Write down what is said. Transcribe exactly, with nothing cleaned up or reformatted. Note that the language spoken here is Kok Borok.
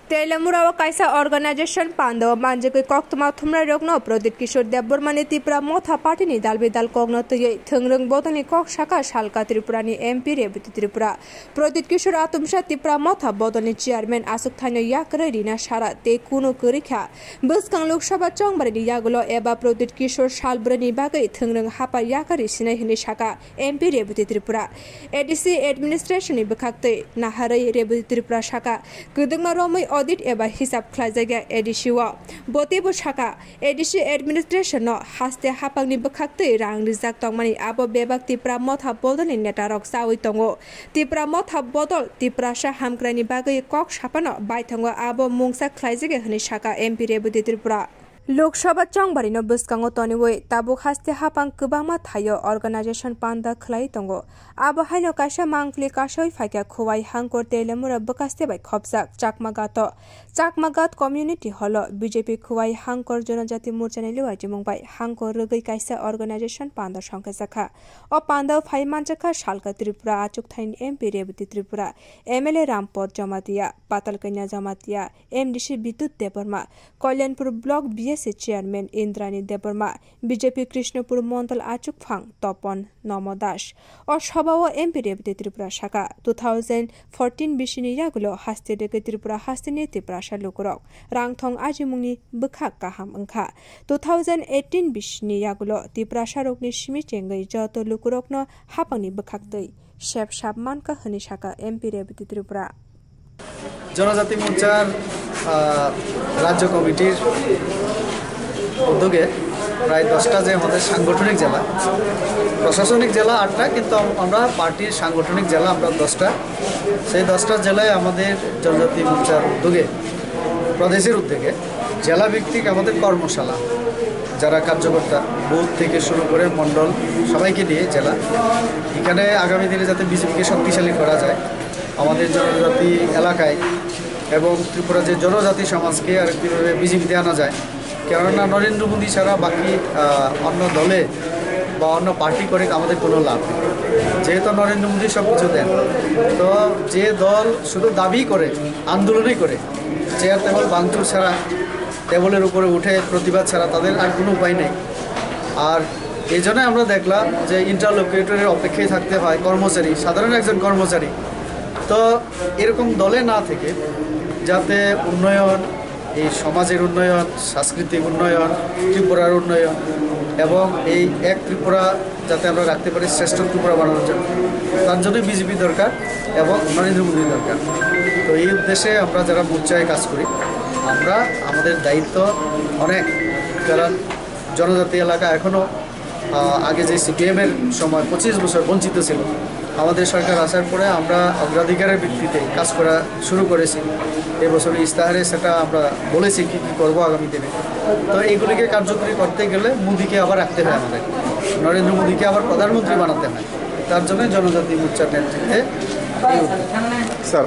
Telemura o kaisa organization pandao manjagwi koktwma thumnairokno Pradyut Kishore Debbarmani Tipra Motha Party ni dalbidal kokno twiwi thwngrwng bodolni kok saka salka Tripura ni M P Rebati Tripura. Pradyut Kishore Atumsa Tipra Motha bodolni chairman achukthaino yakarwi rina sara tei kunu kwrwi kha. Bwskang Lok Sabha chongbarini yagulo eba Pradyut Kishore salbrwini bagwi thwngrwng hapa yakarwi sinai hwnwi saka M P Rebati Tripura. A D C administration ni bwkhaktwi naharwi Rebati Tripura saka, kwdwkma romwi audit eba hisab khlaijakya A D C o. Bo teibo saka, A D C administration no haste hapangni bwkhaktwi rang rijak tongmani abo bebak Tipra Motha bodolni netarok chawi tongo. Tipra Motha bodol Tiprasa hamkraini bagwi kok saphano baithango abo mungsa khlaijakya hwnwi saka M P Rebati Tripura. Lok Sabha chongbarino bwskango toniwi tabuk haste hapang kwbangma thaio organization panda khlai tongo. Abo haino kaisa mangpili kasawi phaikha Khowai Hangkor Telemura bwkhaste bai khopjak Chakmagato. Chakmagat Community Hall o B J P Khowai Hangkor Jonojati Morchani Liwajimung bai hangkor rwgwi kaisa organization panda songkhajakha. O pandao phai manjakha salka Tripura achukthaini M P Rebati Tripura, M L A Rampod Jamatia, Patalkanya Jamatia, M D C Bidut Debbarma, Kalyanpur Block B S C Chairman Indrani Debbarma, B J P Krishnapur Mondol Achukphang Topon Nomo Das. O sobao M P Rebati Tripura saka, two thousand fourteen bisini yagulo haste rwgwi Tripura hasteni Tiprasa lukurok rangthong ajimungni bwkhak kaham wngkha. Two thousand eighteen bisini yagulo Tiprasarokni simi chengwi joto lukurokno hapangni bwkhaktwi sep sap mankha hwnwi saka M P Rebati Tripura. জনজাতি মোর্চার, আহ, রাজ্য কমিটির উদ্যোগে প্রায় দশটা যে আমাদের সাংগঠনিক জেলা, প্রশাসনিক জেলা আটটা, কিন্তু আম-, আমরা পার্টির সাংগঠনিক জেলা আমরা দশটা। সেই দশটা জেলায় আমাদের জনজাতি মোর্চার উদ্যোগে, প্রদেশের উদ্যোগে জেলা ভিত্তিক আমাদের কর্মশালা, যারা কার্যকর্তা, বুথ থেকে শুরু করে মণ্ডল, সবাইকে নিয়ে জেলা, এখানে আগামী দিনে যাতে বিজেপিকে শক্তিশালী করা যায়, আমাদের জনজাতি এলাকায় এবং ত্রিপুরা যে জনজাতি সমাজকে আর কীভাবে বিজেপিতে আনা যায়। কেননা নরেন্দ্র মোদী ছাড়া বাকি, আহ, অন্য দলে বা অন্য পার্টি করে আমাদের কোনো লাভ নেই, যেহেতু নরেন্দ্র মোদী সব কিছু দেন। তো যে দল শুধু দাবি করে, আন্দোলনই করে, চেয়ার টেবিল ভাঙচুর ছাড়া, টেবিলের উপরে উঠে প্রতিবাদ ছাড়া তাদের আর কোনো উপায় নেই। আর এই জন্য আমরা দেখলাম যে ইন্টারলোকিউটরের অপেক্ষায় থাকতে হয় কর্মচারী, সাধারণ একজন কর্মচারী। তো এরকম দলে না থেকে যাতে উন্নয়ন, এই সমাজের উন্নয়ন, সাংস্কৃতিক উন্নয়ন, ত্রিপুরার উন্নয়ন এবং এই এক ত্রিপুরা যাতে আমরা রাখতে পারি, শ্রেষ্ঠ ত্রিপুরা বানানোর জন্য, তার জন্যই বিজেপি দরকার এবং নরেন্দ্র মোদী দরকার। তো এই উদ্দেশ্যে আমরা যারা মোর্চায় কাজ করি, আমরা আমাদের দায়িত্ব অনেক, কারণ জনজাতি এলাকা এখনও, আহ, আগে যে সিপিএম এর সময় পঁচিশ বছর বঞ্চিত ছিল, আমাদের সরকার আসার পরে আমরা অগ্রাধিকারের ভিত্তিতে কাজ করা শুরু করেছি। এবছর ইস্তাহারে সেটা আমরা বলেছি কি কি করব আগামী দিনে। তো এইগুলিকে কার্যকরী করতে গেলে মোদিকে আবার রাখতে হয় আমাদের, নরেন্দ্র মোদিকে আবার প্রধানমন্ত্রী বানাতে হয়। তার জন্য জনজাতি মোর্চার নেতৃত্বে এই উদ্যোগ। স্যার,